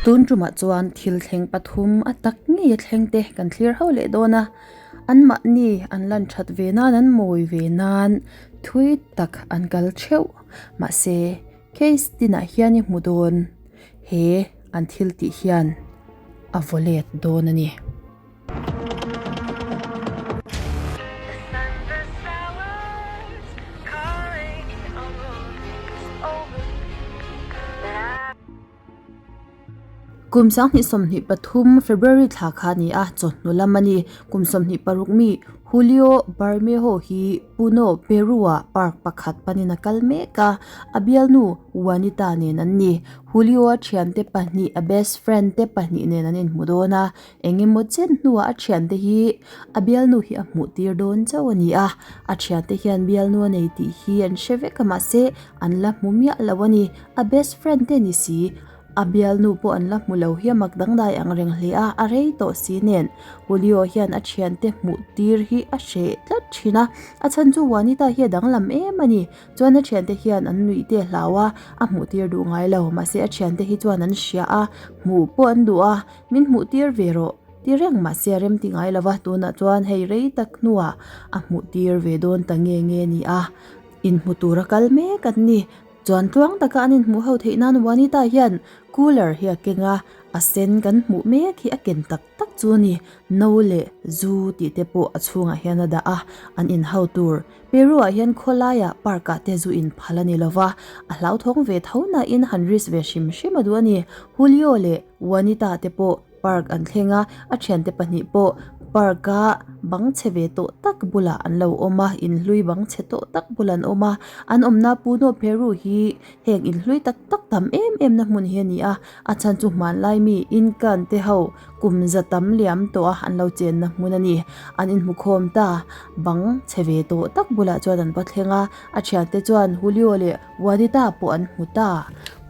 Tun tumah chuan thil thleng pathum a tak ngei a thleng te kan thlir ho leh dawn a, anmahni an lan that ve nan an mawi ve nan thui tak an kal theuh mahse case tinah hian i hmu dawn he an thil tih hian a vaw let dawn a ni. Kum 2023 February thla kha a ni a, chawhnu lam a ni. Kum 26 mi Julio Bermejo hi Puno, Peru-ah park pakhat panin a kal mek a, a bialnu Juanita nen an ni. Julio-a thiante pahnih, a best friend te pahnih nen an inhmu dawn a, Eng emaw chen hnuah a thiante hi a bialnu hi a hmuh tir dawn chauh a ni a, a thiante hian bialnu a nei tih hi an hre vek a mahse an la hmu miah lo a ni. A best friend te ni si, a bialnu pawh an la hmu lo hi a mak dangdai ang reng hle a, a rei tawh si nen Julio hian a thiante hmuh tir hi a hreh tlat thin a, a chhan chu Juanita hi a danglam em a ni. Chuan a thiante hian an nuih te a hlau a, a hmuh tir duh ngai lo mahse a thiante hi chuan an hria a, hmuh pawh an duh a. Min hmuh tir ve rawh ti reng mahse a rem ti ngai lo va, tunah chuan hei rei tak hnuah a hmuh tir ve dawn ta nge nge a ni a, inhmu tura kal mek an ni. Chuan tluang taka an inhmuh ho theih nan Juanita hian cooler hi a keng a, a sen kan hmuh mek hi a ken tak tak chu a ni. No leh zu tih te pawh a chhungah hian a dah a, an inhau tur. Peru-ah hian khawlaiah park-ah te zu inphal a ni lo va, a hlauthawng ve tho nain han risk ve hrim hrim a duh a ni. Julio leh Juanita te pawh park an thleng a, a thiante pahnih pawh park a bang chhe ve tawh tak bulah an lo awm a, inhlui bang chhe tawh tak bulah an awm a, an awmna Puno Peru hi heng inhlui tak tak tam em em na hmun hi a ni a, a chhan chu hmanlai mi Incan te ho kum za tam liam tawh a an lo chenna hmun a ni, an inhmu khawm ta, bang chhe ve tawh tak bulah chuan an va thleng a, a thiante chuan Julio leh Juanita pawh an hmu ta.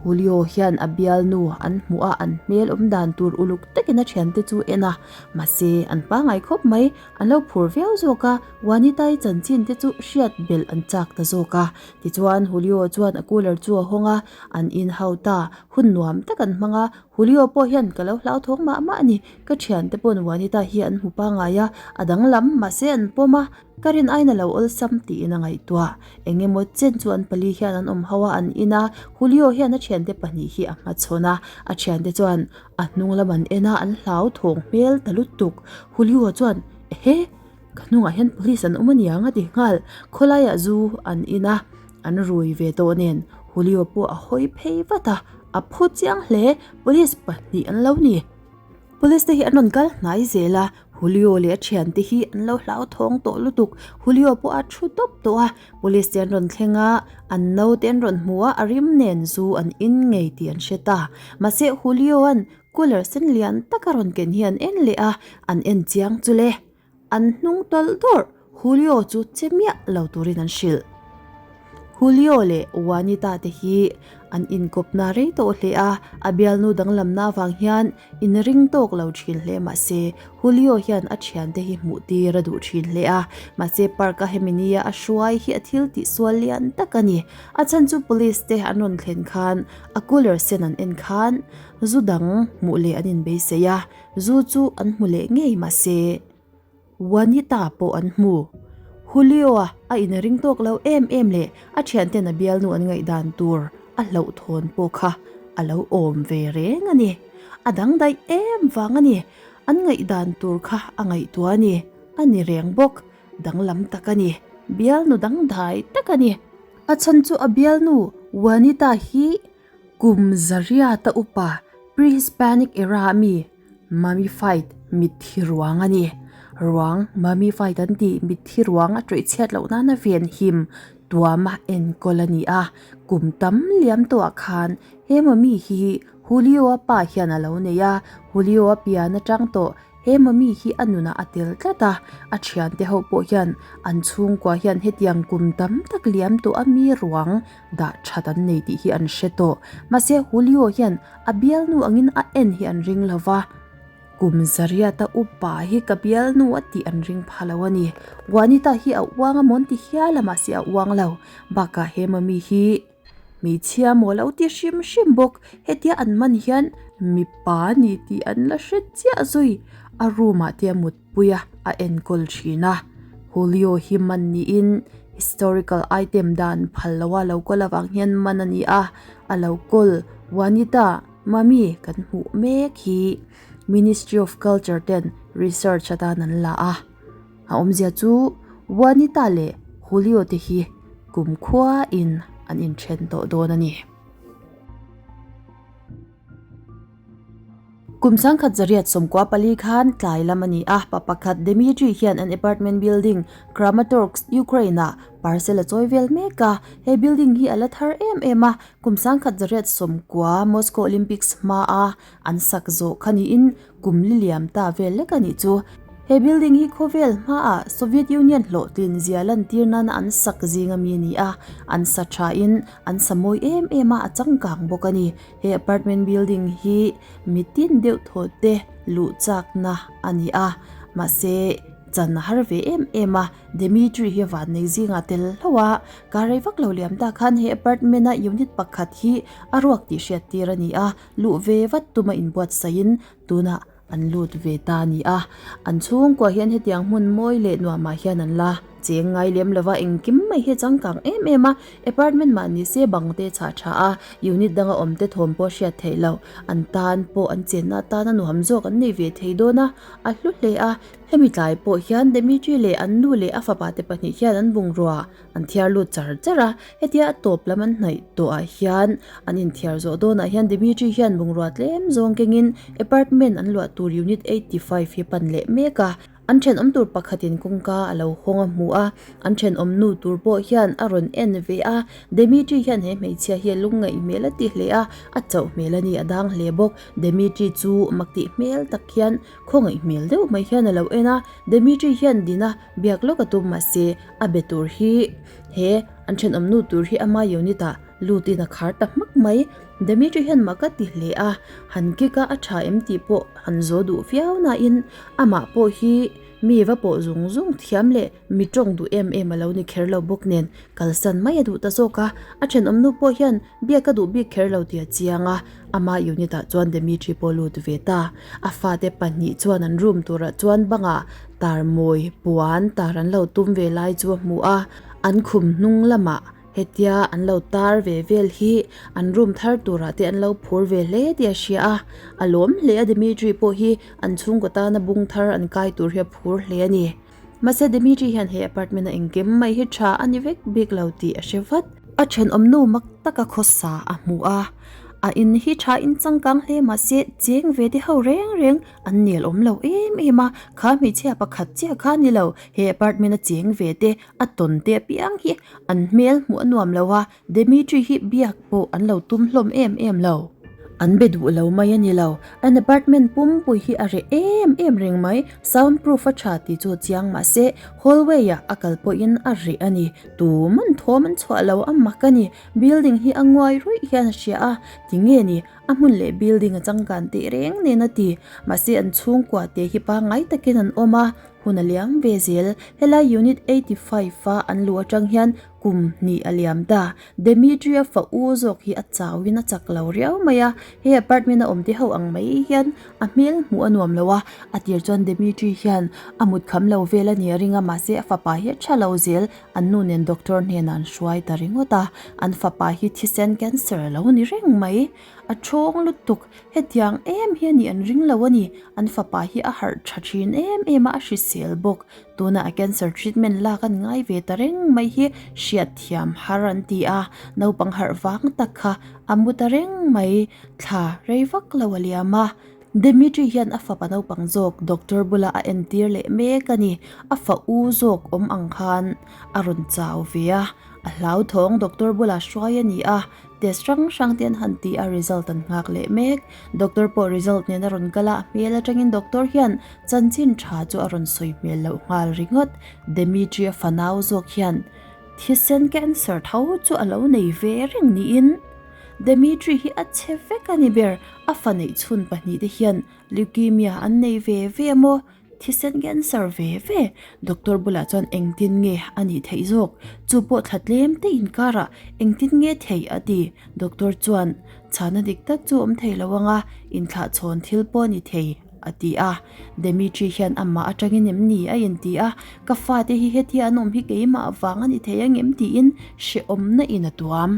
Julio hian a bialnu an hmuh a, an hmel awm dan tur uluk takin a thiante chu en a. Mahse, an pangngai khawp mai, an lo phur viau zawk a, Juanita-i chanchin te chu hriat belh an chak ta zawk a. Tichuan, Julio chuan a cooler chu a hawng a, an inhau ta. Hun nuam tak an hmang a, Julio pawh hian ka lo hlauthawng mah mah a ni. Ka thiante paw'n Juanita hi an hmu pangngai a, a danglam, mahse an pawm a. Ka rin aiin a lo awlsam tiin a ngaihtuah. Eng emaw chen chu an pali hian an awm ho a, an in a, Julio hian a thiante pahnih hi a hmachhawn a, a thiante chuan a hnung lam an en a, an hlauthawng hmel ta lutuk. Julio chuan, Ehe, ka hnungah hian police an awm aniang a ti nghal. Khawlaiah zu an in a, an rui ve tawh nen Julio pawh a hawi phei vat a, a phu chiang hle, police pahnih an lo ni. Police te hi an rawn kal hnai zel a, Julio leh a thiante hi an lo hlauthawng tawh lutuk. Julio pawh a thu tawp tawh a, police te an rawn thleng a, an naute an rawn hmu a, a rim nen zu an in ngei tih an hre ta. Mahse Julio-a'n cooler sen lian tak a rawn ken hi an en leh a, an en chiang chu le. An hnung tawlh dawrh, Julio chu che miah lo turin an hrilh. Julio leh Juanita te hi an inkawpna rei tawh hle a, a bialnu danglamna avang hian inring tawk lo thin hle mahse Julio hian a thiante hi hmuh tir a duh thin hle a, mahse park a hemi nia a hruai hi a thil tihsual lian tak a ni. A chhan chu police te an rawn thlen khan a cooler sen an en khan zu dang hmuh leh an inbeisei a, Zu chu an hmu leh ngei mahse Juanita pawh an hmu. Julio-a a inring tawk lo em em leh a thianten a bialnu an ngaihdan tur a hlauhthawn pawh kha a lo awm ve reng a ni. A dangdaih em vang a ni. An ngaihdan tur kha a ngaihtuah a ni. A ni reng bawk. Danglam tak a ni. Bialnu dangdai tak a ni. A chhan chu a bialnu Juanita hi Kum zariata upa Pre-Hispanic era mi mummified mitthi ruang a ni. Ruang mummified an tih mitthi ruang a tawih chhiat loh nana venhim tuama enkawl a ni a. Kum tam liam tawhah khan he mummy hi Julio-a pa hian a lo nei a, Julio-a pian atang tawh He mummy hi a nunah a tel tlat a, a thiante ho pawh hian an chhungkua hian hetiang kum tam tak liam tawh a mi ruang dah that an nei tih hi an hre tawh. Mahse Julio hian a bialnu angin a en hi an ring lo va, kum zariata upa hi ka bialnu a tih an ring pha lo a ni. Juanita hi a uang a mawn ti hial a mahse a uang lo. Bakah he mummy hi. Hmeichhia maw lo ti hrim hrim bawk. Hetia an man hian Mipa a ni tih an la hre chiah zui. A room ah te a mutpui a, a enkawl thin a. Julio hi man niin historical item dan phal loa lo kawl avang hian man a ni a, a lo kawl Juanita Mummy kan hmuh mek hi Ministry of Culture ten research atan an la a. A awmzia chu Juanita leh Julio te hi kumkhua in an inthen tawh dawn a ni. Kum sangkhat zariat 14 khan tlai lam a ni a, pa pakhat Dmitry hian an apartment building Kramatorsk, Ukraine ah parcel a chawi vel mek a. He building hi a la thar em em a, kum 1990 Moscow Olympics hmaa an sak zawh kha niin Kum li liam ta vel lek a nih chu. He building hi khawvel hmaah Soviet Union hlawhtlin zia lantir nana an sak zing ami a ni a, an sa thain an sa mawi em em a, a changkang bawk a ni. He apartment building hi mitin deuh thaw te luh chakna a ni a, mahse chan a har ve em em a, Dmitry hi vannei zingah tel hlauh a, kar rei vak lo liam ta khan he apartment a unit pakhat hi a ruak tih hriat tir a ni a. Luh ve vat tuma inbuatsaihin tunah an lut ve ta a ni a. An chhungkua hian hetiang hmun mawi leh nuamah hian an la cheng ngai lem lova, engkim mai hi a changkang em em a. Apartment mah ni se bang te chhah tha a, unit danga awm te thawm pawh hriat theih loh. An tan pawh an chenna atana nuam zawk an nei ve thei dawn a, a hlu hle a. Hemi tlai pawh hian Dimitri leh an nu leh a fapa te pahnih hian an bungrua An thiar lut char char a, hetia a tawp lam an hnaih tawh ah hian an inthiar zawh dawnah hian Dimitri hian bungrua tlem zawng kengin apartment an luah tur unit 85 hi pan leh mek a. An thenawm tur pakhatin kawngka a lo hawng a hmu a, an thenawm nu tur pawh hian a rawn en ve a. Dimitri hian he hmeichhia hi a lungngaih hmel a ti hle a, a chauh hmel a ni a dang hle bawk. Dimitri chu mak tih hmel tak hian khawngaih hmel deuh mai hian a lo en a, Dimitri hian dina biak lawk a tum mahse A be tur hi he an thenawm nu tur hi ama unit ah lut in a khar ta hmak mai. Dimitri hian mak a ti hle a, han kick a a tha em tih pawh han zaw duh viau nain amah pawh hi mi va pawh zung zung thiam leh mi tawng duh em em a lo ni kher lo bawk nen kalsan mai a duh ta zawk a. A thenawm nu pawh hian biak a duh bik kher lo tih a chiang a, ama unit ah chuan Dimitri pawh lut ve ta. A fate pahnih chuan an room turah chuan bangah Tar mawi puan tar an lo tum ve lai chu a hmu a, an khum hnung lamah hetia an lo tar ve vel hi an room thar turah te an lo phur ve hle tih a hria a, a lawm hle a Dimitri pawh hi an chhungkaw tana bung thar an kai tur hi a phur hle a ni. Mahse Dimitri hian he apartment a engkim mai hi tha a ni vek bik lo tih a hre vat. A thenawmnu mak taka khawsa a hmu a, a in hi tha in changkang hle mahse cheng ve te ho reng reng An nel awm lo em em a, kha hmeichhia pakhat chiah kha ni lo, he apartment a cheng ve te, a tawn te apiang hi an hmel hmuh a nuam lo a, Dimitri hi biak pawh an lo tum hlawm em em lo. An be duh lo mai a ni lo, an apartment pumpui hi a reh em em reng mai, sound proof a tha tih chu a chiang mahse hallway ah a kal pawhin a reh a ni, tuman thawm an chhuah lo a mak a ni, building hi a nguai ruih hian a hria a, tinge ni A hmun leh building a changkan teh reng nen a ti. Mahse an chhungkua te hi pangngai takin an awm a, hun a liam ve zel. Helai unit 85 a an luh atang hian kum hnih a liam ta. Demetria fa u zawk hi a chauin a chak lo riau mai a, he apartment a awm te ho ang mai hian a hmel hmuh a nuam lo a. A tir chuan Demetri hian a mut kham lo vel a ni a ring a, mahse a fapa hi a tha lo zel. An nu nen doctor hnenah an hruai ta ringawt a, an fapa hi thisen cancer a lo ni reng mai. A thawng lutuk, hetiang em hi a nih an ring lo a ni. An fapa hi a harh tha thin em em a, a hrisel bawk. Tunah a cancer treatment lak an ngai ve ta reng mai hi hriatthiam har an ti a, naupang harh vang tak kha a mu ta reng mai. Thla rei vak lo a liam a. Dimitri hian a fapa naupang zawk doctor bula a entir leh mek a ni. A fa u zawk awm ang khan a rawn chau ve a, a hlauthawng doctor bula hruai a ni a, test hrang hrang te an han ti a, result an nghak leh mek. Doctor pawh result nen a rawn kal a, a hmel atangin doctor hian chanchin tha chu a rawn sawi hmel loh nghal ringawt. Dimitri a fanau zawk hian thisen cancer tho chu a lo nei ve reng niin Dimitri hi a che vek a ni ber, a fa neih chhun pahnihte hian leukemia an nei ve ve a maw? Thisen cancer ve ve. Doctor bulah chuan engtin nge a nih theih zawk? Chu pawh thla tlem te inkarah engtin nge thei a ti. Doctor chuan chhana dik tak chu awm thei lo anga inthlahchhawn thil pawh a ni thei a ti a. Demetri hian amah atangin em ni a inti a, ka fate hi hetia an awm hi keimah vang a ni thei angem tiin hrehawmna in a tuam.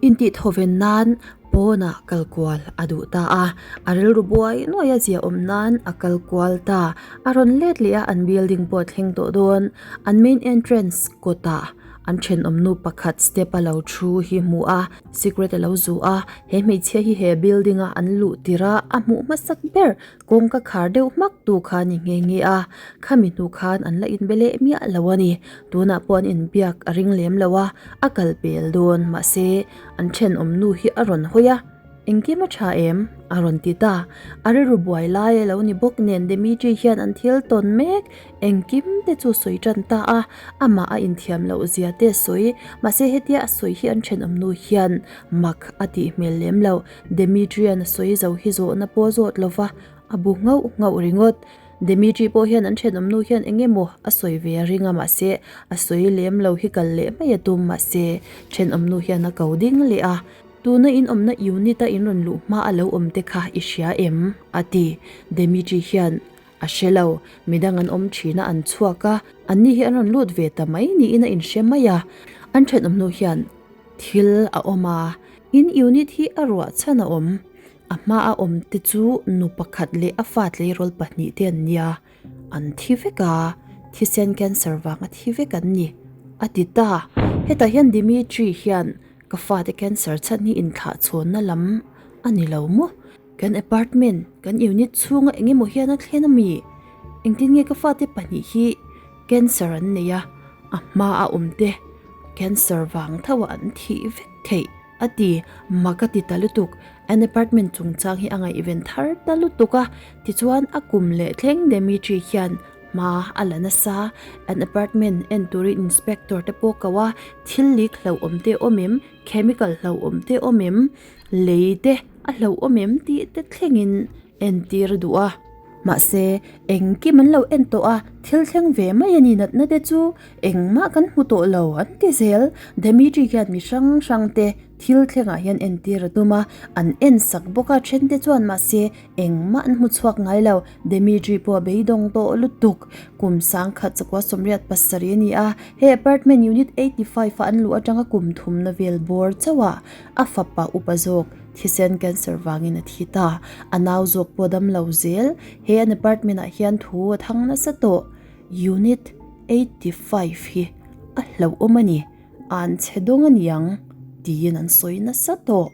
Intihthawen nan pawnah kal kual a duh ta a, a rilru buai nuai a zia awm nan a kal kual ta. A rawn let leh a, an building pawh a thleng tawh dawn. An main entrance kawtah an thenawm nu pakhat step a lo thu hi hmu a, cigarette a lo zu a. He hmeichhia hi he building a an luh tirh a, a hmuh hmasak ber kawngka khar deuh hmak tu kha a ni nghe nghe a. Khami hnu khan an la inbe leh miah lo a ni. Tunah pawh an inbiak a ring lem lo a, a kal pel dawn. Mahse, an thenawm nu hi a rawn hawi a, Engkim a tha em? a rawn ti ta. A rilru buai lai a lo ni bawk nen Dimitri hian an thil tawn mek engkim te chu sawi tan ta a, amah a inthiam loh zia te sawi. Mahse, hetia a sawi hi an thenawm nu hian mak a tih hmel lem lo. Dimitrian a sawi zo hi zawhna pawh zawt lova a bu nghauh nghauh ringawt. Dimitri pawh hian an thenawm nu hian eng emaw a sawi ve a ring a mahse a sawi lem lo hi kal leh mai a tum mahse thenawm nu hian a ko ding leh a, Tuna in awmna unit a in rawn luh hma a lo awm te kha i hria em? a ti. Dimitri hian a hre lo, midang an awm thin a an chhuak a, anni hi an rawn lut ve ta mai niin a inhre mai a, an thenawm nu hian thil a awm a, in unit hi a ruah chhan a awm. A hma a awm te chu nu pakhat leh a fa tleirawl pahnih te an nia, an thi vek a, thisen cancer vang a thi vek an ni, a ti ta. Hetah hian Dimitri hian ka fate cancer chhan hi inthlah chhawnna lam a ni lo maw? Kan apartment, kan unit chhunga eng emaw hian a thlen a mi? Engtin nge ka fate pahnih hi cancer an nei a, a hma a awm te cancer vang tho a an thih vek theih? A ti, mak a ti ta lutuk. An apartment chungchang hi a ngaihven thar ta lutuk a, tichuan a kum leh thleng Demetri hian hma a la nasa. An apartment en turin inspector te pawh ko a, thil lik hlauhawm te awm em, chemical hlauhawm te awm em, lei te a hlauhawm em tih te thlengin entir a duh a. Mahse, engkim an lo en tawh a, thil thleng ve mai a ni natna te chu engmah kan hmu tawh lo an ti zel. Dimitri hian mi hrang hrang te thil thlengah hian entir a tum a, an en sak bawk a, then te chuan mahse engmah an hmu chhuak ngai lo. Dimitri pawh a beidawng tawh lutuk. Kum sangkhat chakua 87 a ni a, he apartment unit 85 a an luh atanga kum thumna vel bawr chauh a, a fapa upa zawk Thisen cancer vangin a thi ta. A nau zawk pawh dam lo zel. He an apartment ah hian thu a thang nasa tawh. Unit 85 hi a hlauhawm a ni. An chhe dawng a niang tiin an sawi nasa tawh.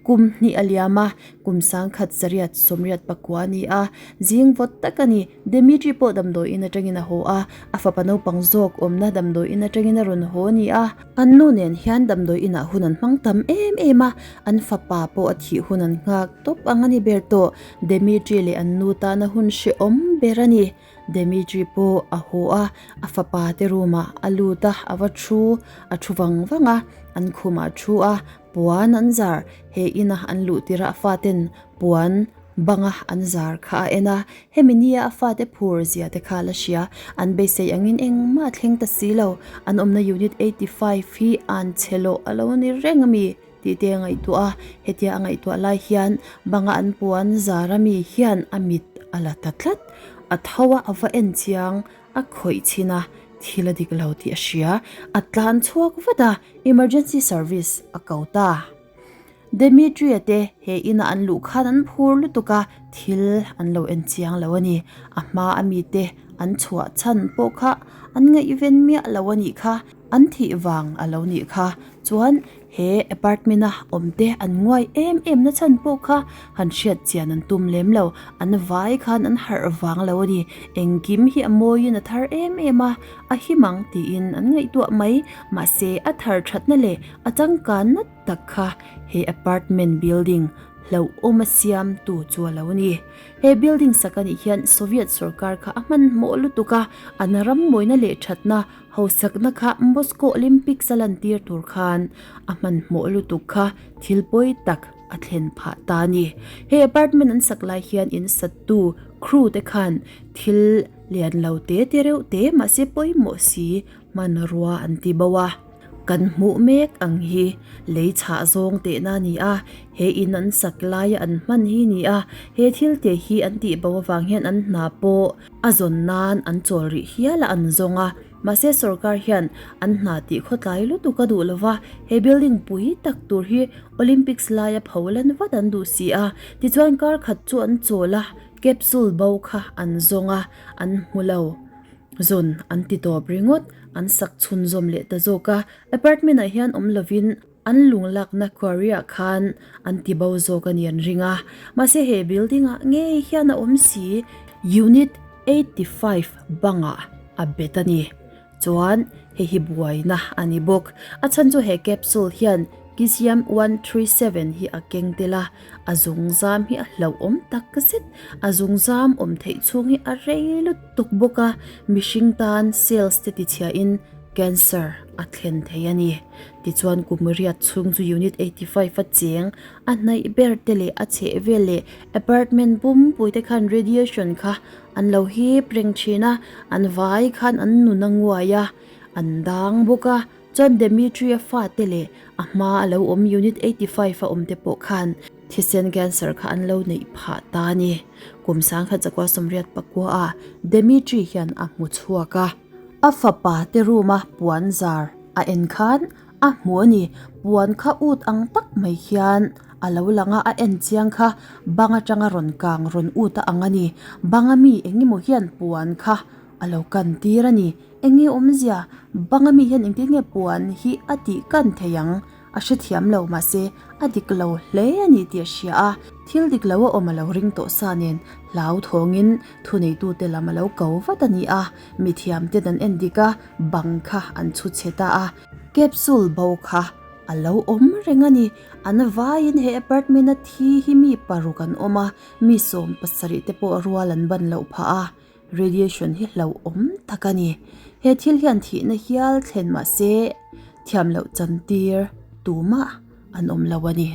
Kum hnih a liam a, kum sangkhat zariat sawmriat pakua a ni a. Zing vawt tak a ni. Dimitri pawh damdawiin atangin a haw a, a fapa naupang zawk awmna damdawiin atangin a rawn haw a ni a. An nu nen hian damdawi inah hun an hmang tam em em a, an fapa pawh a thih hun an nghak tawp ang a ni ber tawh. Demetri leh an nu tana hun hrehawm ber a ni. Demetri pawh a haw a, a fapa te room ah a lut a, a va thu, a thu vang vang a, an khumah a thu a, puan an zar. He ina an luh tirh a faten puan Banga an zar kha a en a, hemi nia a fate phur zia te kha a la hria. An beisei angin engmah a thleng ta si lo. An awmna Unit 85 hi an chhe loh a lo ni reng a mi tih te a ngaihtuah a. Hetia a ngaihtuah lai hian banga an puan zar a mi hian a mit a la ta tlat. A tho a, a va en chiang, a khawih chhin a, thil a dik lo tih a hria. A tlan chhuak vat a, emergency service a ko ta. Demetria te he ina an luh khan an phur lutuk a, thil an lo en chiang lo a ni. A hma a mite an chhuah chhan pawh kha an ngaihven miah lo a nih kha, an thih vang a lo nih kha. Chuan he apartment a awm te an nguai em em na chhan pawh kha han hriat chian an tum lem lo, an vai khan an harh vang lo a ni. Engkim hi a mawiin a thar em em a, a him ang tiin an ngaihtuah mai. Mahse a thar thatna leh a changkanna tak kha he apartment building hlauhawm a siam tu chu a lo ni. He building sak anih hian Soviet sorkar kha a hmanhmawh lutuk a, an ram mawina leh thatna hausakna kha Moscow Olympics a lantir tur khan a hmanhmawh lutuk kha thil pawi tak a thlen phah ta a ni. He apartment an sak lai hian in sattu crew te khan thil. Lian lo te te reuh te mahse pawimawh si hmanrua an ti bo a. Kan hmuh mek ang hi lei chhah zawng tehna a ni a, he in an sak laia an hman hi a ni a, he thil te hi an tih bo avang hian an hna pawh a zawn nan an chawl rih hial a an zawng a, mahse sorkar hian an hna tih khawtlai lutuk a duh lo va, he building pui tak tur hi Olympics laia pho lan vat an duh si a, tichuan kar khat chu an chawl a, capsule bo kha an zawng a, an hmu lo. Zawn an ti tawp ringawt, an sak chhunzawm leh ta zawk a, apartment ah hian awm lovin an lung lakna quarry ah khan an ti bo zawk a ni an ring a, mahse he building ah ngei hian a awm si, unit 85 bangah a bet a ni. Chuan hei hi buaina a ni bawk, a chhan chu he capsule hian Kisiam 137 hi a keng tel a, a zungzam hi a hlauhawm tak zet, a zungzam awm theih chhung hi a rei lutuk bawk a, mihring tan cells te tichhiahin cancer a thlen thei a ni. Tichuan kum riat chhung chu unit 85 a cheng a hnaih ber te leh a chheh vel leh apartment pumpui te khan radiation kha an lo hip reng thin a, an vai khan an nun a nguai a, an dang bawk a. Chuan Demetria fate leh a hma a lo awm Unit 85 a awm te pawh khan thisen cancer kha an lo neih phah ta a ni. Kum sangkhat zakua sawmriat pakua a Demetri hian a hmu chhuak a. A fapa te room a puan zar a en khan a hmu a ni. Puan kha ut ang tak mai hian a lo lang a, a en chiang kha bang atanga rawn kang rawn ut a ang a ni. Banga mi engemaw hian puan kha a lo kan tir a ni. Enge awmzia? Banga mi hian engtin nge puan hi a tih kan thei ang? A hrethiam lo mahse a dik lo hle a ni tih a hria a, thil dik lo a awm a lo ring tawh sa nen hlau thawngin thuneitute lam a lo ko vat a ni a, mithiamten an en dik a, bang kha an chhu chhe ta a, capsule bo kha a lo awm reng a ni. An vaiin he apartment a thi hi mi paruk an awm a, mi 70 te pawh rual an ban loh phah a. Radiation hi hlauhawm tak a ni. He thil hian thihna hial thlen mah se thiam loh chantir tumah an awm lo a ni.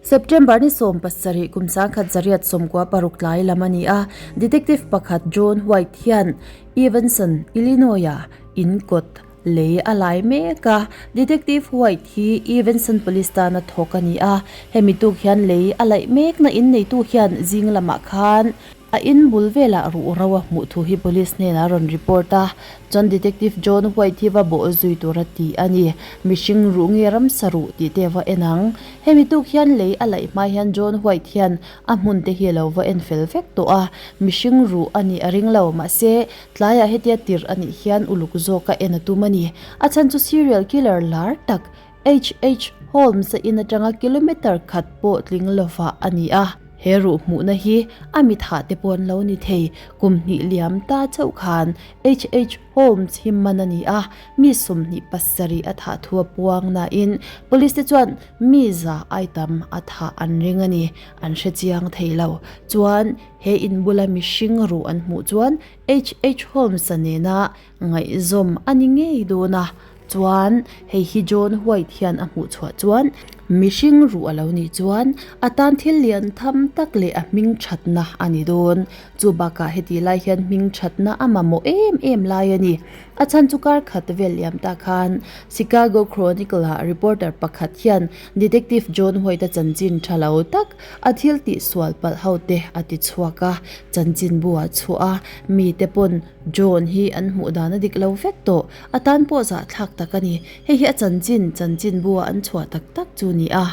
September ni 17 kum 1900 sawmkua paruk tlai lam a ni a, Detective pakhat John White hian Evanston, Illinois-a in kawt Lei a lai mek a, Detective White hi Evanston Police tana thawk a ni a, hemi tuk hian lei a laih mekna in neitu hian zing lamah khan a in bul velah ruh ro a hmuh thu hi Police hnenah a rawn report a, chuan Detective John White hi va bawh zui tur a ti a ni. Mihring ruh nge ramsa ruh tih te va en ang. Hemi tuk hian lei a laih hma hian John White hian a hmun te hi a lo va en fel vek tawh a, mihring ruh a nih a ring lo, mahse Tlaiah hetia tirh a nih hian uluk zawka en a tum a ni. A chhan chu serial killer lar tak HH Holmes-a in atanga kilometre khat pawh tling lovah a ni a. He ruh hmuhna hi a mithah te pawh an lo ni thei. Kum hnih liam ta chauh khan HH Holmes hi man a ni a, mi 27 a thah thu a puang nain police te chuan mi za ai tam a thah an ring a ni. An hre chiang thei lo. Chuan He in bula mihring ruh an hmuh chuan HH Holmes-a nena ngaihzawm a ni ngei dawn a, chuan hei hi John White hian a hmuh chhuah chuan mihring ruh a lo nih chuan a tan thil lian tham tak leh a hming thatna a ni dawn. Chu bakah heti lai hian hming thatna a mamawh em em lai a ni. A chhan chu kar khat vel liam ta khan Chicago Chronicle-ah reporter pakhat hian Detective John White-a chanchin tha lo tak a thil tih sual palh ho te a ti chhuak a, chanchinbu ah chhuah a, mite pawn John hi an hmuh dan a dik lo vek tawh, a tan pawh zahthlak tak a ni, hei hi a chanchin chanchinbu ah an chhuah tak tak chu ni a,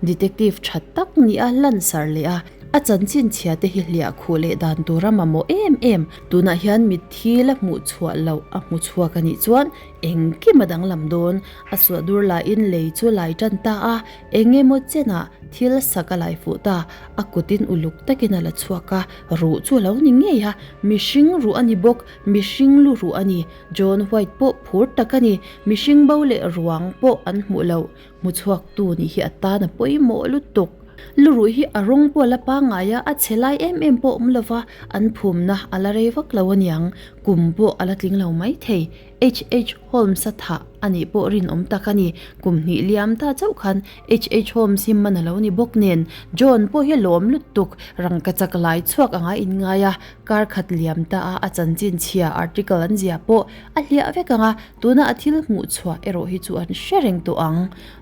detective tha tak ni a lansar leh a, a chanchin chhia te hi hliah khuh leh dan tur a mamawh em em, tunah hian mitthi la hmuh chhuah loh a hmu chhuak a nih chuan engkim a danglam dawn, a suah dur lahin lei chu lai tan ta a, eng emaw chenah thil sak a lai fuh ta, a kutin uluk takin a la chhuak a, ruh chu a lo ni ngei a, mihring ruh a ni bawk, mihring lu ruh a ni, John White pawh phur tak a ni, mihring bo leh ruang pawh an hmuh loh, hmu chhuaktu nih hi a tan a pawimawh lutuk. Lu ruh hi a rawng pawh a la pangngai a, a chhe lai em em pawh awm lova, an phumna a la rei vak lo a niang. Kum pawh a la tling lo maithei. HH Holmes-a thah a nih pawh rinawm tak a ni. Kum hnih liam ta chauh khan HH Holmes hi man a lo ni bawk nen, John pawh hi lawm lutuk rangkachak lai chhuak anga inngai a, kar khat liam ta a a chanchin chhia article an zia pawh a hliah vek ang a, tuna a thil hmuh chhuah erawh hi chu an hre reng tawh ang.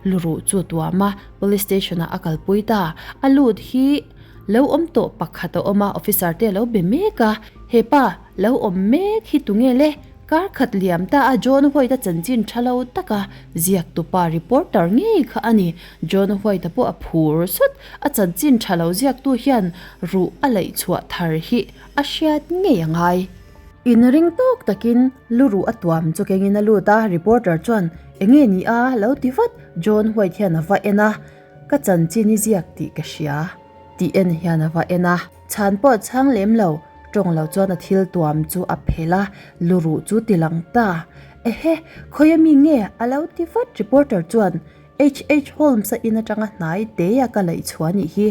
Luruh chu tuam a, police station ah a kalpui ta. A lut hi lo awm tawh pakhat a awm a, officer te a lo be mek a, Hepa, lo awm mek hi tunge le? Kar khat liam ta a John White-a chanchin tha lo taka ziak tupa reporter ngei kha a ni. John White-a pawh a phur sut. A chanchin tha lo ziaktu hian ruh a laih chhuah thar hi a hriat ngei a ngai. Inring tawk takin lu ruh a tuam chu kengin a lut a, reporter chuan enge ni a lo ti vat. John White hian a va en a, Ka chanchin i ziak tih ka hria tih en hian a va en a. Chhan pawh chhang lem lo, tawng lo chuan a thil tuam chu a phelh a, lu ruh chu ti lang ta. Ehe, khawi ami nge? a lo ti vat. Reporter chuan HH Holmes-a in atanga hnai te a ka laih chhuah anih hi.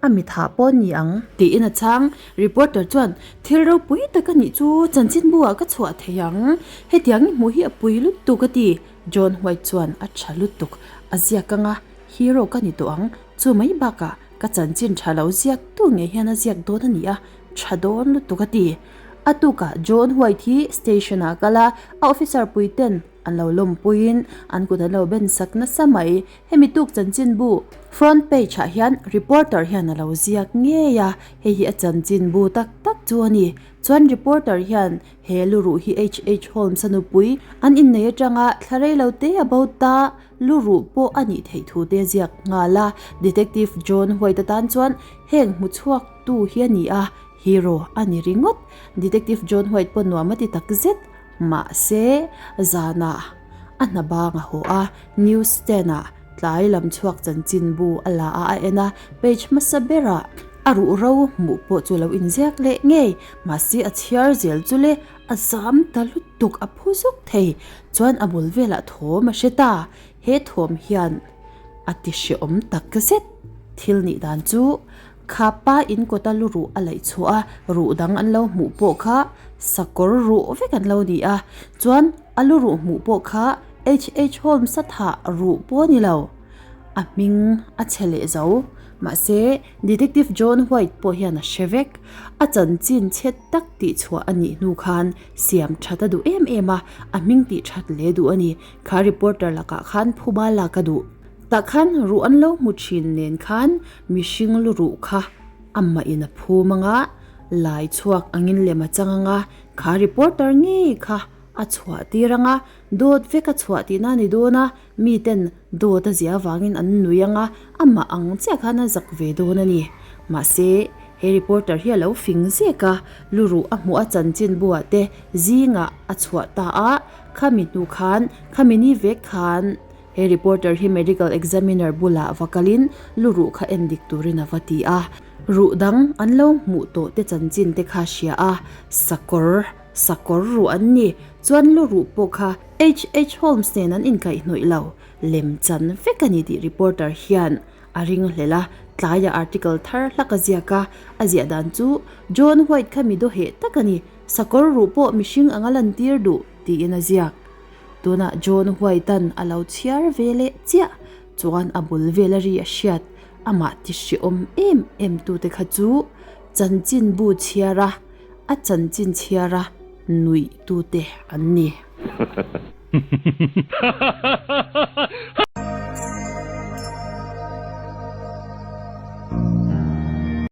A mithah pawh ni ang. Tiin a chhang. Reporter chuan, Thil ropui tak anih chu chanchinbu ah ka chhuah thei ang. Hetiang i hmuh hi a pui lutuk a ti. John White chuan a tha lutuk. A ziak anga hero ka ni tawh ang. Chu mai bakah Ka chanchin tha lo ziak tu ngei hian a ziak dawn a ni a, tha dawn lutuk a ti. A tukah John White hi station ah kal a, a officer pui ten an lo lawmpuiin an kut an lo ben sak nasa mai. Hemi tuk chanchinbu front page ah hian reporter hian a lo ziak ngei a, hei hi a chanchinbu tak tak chu a ni. Chuan reporter hian he luruh hi HH Holmes a nupui an innei atanga thla rei lo te a bo ta. Lu ruh pawh a nih theih thu te a ziak nghal a, Detective John White atan chuan heng hmu chhuak tu hi a ni a, hero a ni ringawt. Detective John White pawh nuam a ti tak zet. Mahse, zanah a hna bang a haw a, news stand ah tlai lam chhuak chanchinbu a la a, a en a, page hmasa berah a ruh ro hmuh pawh chu lo inziak leh ngei, mahse a chhiar zel chu le. A zam ta lutuk a phu zuk thei chuan a bul velah thawm a hre ta, he thawm hian a ti hrehawm tak zet. Thil nih dan chu kha pa in kawta lu ruh a laih chhuah a, ruh dang an lo hmuh pawh kha sakawr ruh vek an lo ni a, chuan a lu ruh hmuh pawh kha HH Holmes a thah ruh pawh a ni lo. A hming a chhe leh zo. Mahse Detective John White pawh hian a hre vek. A chanchin chhe tak tih chhuah a nih hnu khan siam that a duh em em a, a hming tih that leh duh a ni. Kha reporter lakah khan phuba lak a duh. Tah khan ruh an lo hmu thin nen khan mihring lu ruh kha amah in a phum anga, lai chhuak angin lem a chang anga, kha reporter ngei kha a chhuah tir anga, dawt vek a chhuah tihna a ni dawn a, Miten dawt a ziah avangin an nui ang a, amah ang chiah khan a zak ve dawn a ni. Mahse, he reporter hi a lo fing zek a, luruh a hmuh a chanchin buah te zingah a chhuah ta a, khami hnu khan, khami ni vek khan he reporter hi medical examiner bulah va kalin luruh kha en dik turin a va ti a. Ruh dang an lo hmuh tawh te chanchin te kha hria a, sakawr, sakawr ruh an ni, chuan luruh pawh kha HH Holmes nen an inkaihhnawih lo, lem chan vek a ni tih reporter hian a ring hlel a, tlaiah article thar hlak a ziak a, a ziah dan chu John White kha mi dawheh tak a ni, sakawr ruh pawh mihring anga lantir duh tiin a ziak. Tunah John White-a'n a lo chhiar ve leh chiah chuan a bul vela ri a hriat, amah ti hreawm em em tute kha chu chanchinbu chhiar a, a chanchin chhiar a nuih tute an ni.